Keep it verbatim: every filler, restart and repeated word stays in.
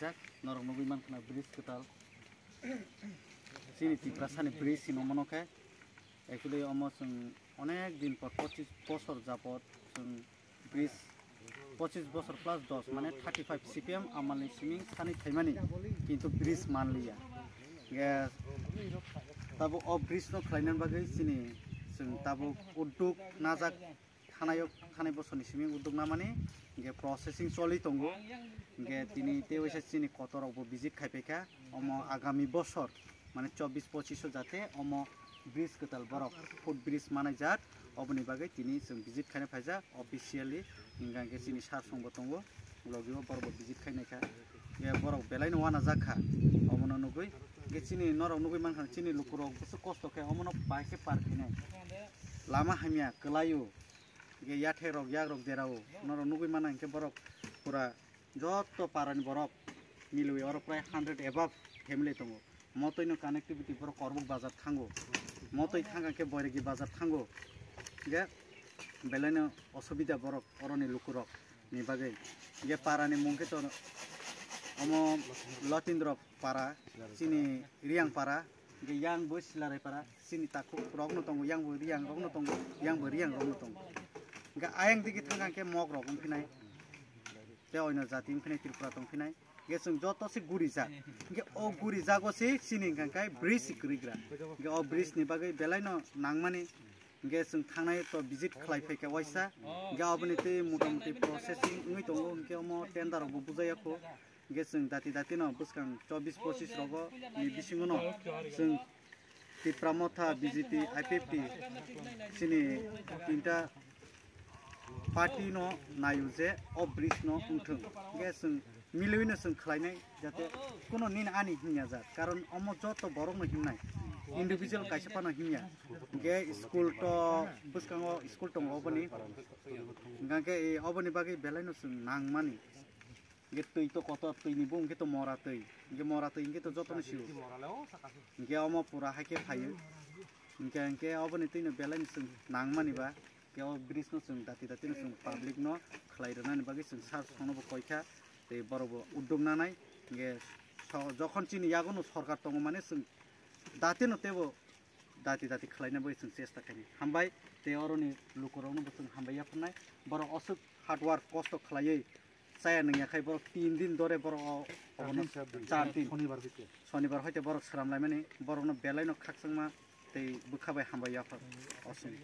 Jak, norok nugwi mankha na bridge kwtal. Chini Tiprasani bridge hino mano khe. Actually omo chwng onek din por pochis bosor japot chwng bridge, pochis bosor plus dos mane thirty five C P M amalni siming sani thaimani, kintu bridge manliya. Ge tabuk o bridge no khlaina bagwi chini chwng tabuk udduk najak. Thanai o, thanai bosor ni simi udduk namani, hingke processing choli tongo, hingke tini tei waisa chini kotor rok bo visit khai paikha, omo agami bosor, mane chobbish pochish o jate omo bridge kwtal borok foot bridge manai jak, oboni bagwi tini chwng visit khaina phaijak officially, hingke chini sir song bo tongo, logi o borok bo visit khai naikha, hingke borok belai no wana jak kha, omono nugwi, hingke chini norok nugwi mankha chini lukurok bwswk kosto khe omono bai khe par khainai. Lama hamya kwlaio, hingke yathek rok yak rok derao, norok nugwi mana hingke borok pura joto para ni borok milwi oro prai hundred above family tongo, motoi no connectivity borok Korbuk bazar thango, motoi thangkha khe Boiregi bazar thango, hingke belai no osubida borok oroni lukurok ni bagwi, hingke para ni mung khe to omo Lotindro para, chini Riyang para, hingke yang bo Silarai para. Chini takhuk rok no tongo, yang bo riyang rok no tongo, yang bo riyang rok no tongo. Hingke ayang digi thang hingke mok rok wngphinai, tei oino jati wngphinai, Tripura tongphinai. Hingke chwng joto se guri jak. Hingke o guri jago se chini hingka khe bridge se kwrwi gra. Hingke o bridge ni bagwi belai no nangmani. Hingke chwng thangnai to visit khlai phaikha waisa. Hingke oboni tei mota moti processing wngwi tongo, hingke omo tender rok bo bujaya kho. Hingke chwng dati dati no bwskang chobbish pochish rogo ni bisingo no chwng Tipra Motha, B J P, I P F T chini tinta party no naio je o bridge no wngthwng. Hingke chwng milwi no chwng khlainai jate kuno nini ani himya jak, karon omo joto borok no himnai, individual kaisa phano himya. Hingke school to bwskango school tongo oboni, hingke oboni bagwi belai no chwng nangmani. Hingke twi to kotor, twi ni bo hingke to mora twi. Hingke mora twi hingke to jotono sio. Hingke omo pura hai khe phaio. Hingke, hingke oboni twi no belai no chwng nangmani ba. Hingke o bridge no chwng dati dati no chwng public no khlai rwnani bagwi chwng sir songno bo koi kha. Tei borok bo udduk nanai. Hingke so-, jokhon chini yago no sorkar tongo mane chwng dati no teibo dati dati khlaina bagwi chwng chesta khainai. Hambai tei oroni lukurokno bo chwng hambai yapharnai. Borok aswk hard work kosto khlaiwi chaya nungya khai borok tin din dore borok o, obono char din. Sonibar hoite. Sonibar hoite borok sram laimani, borokno belai no khakchangma tei bwkha bai hambai yaphar oswng.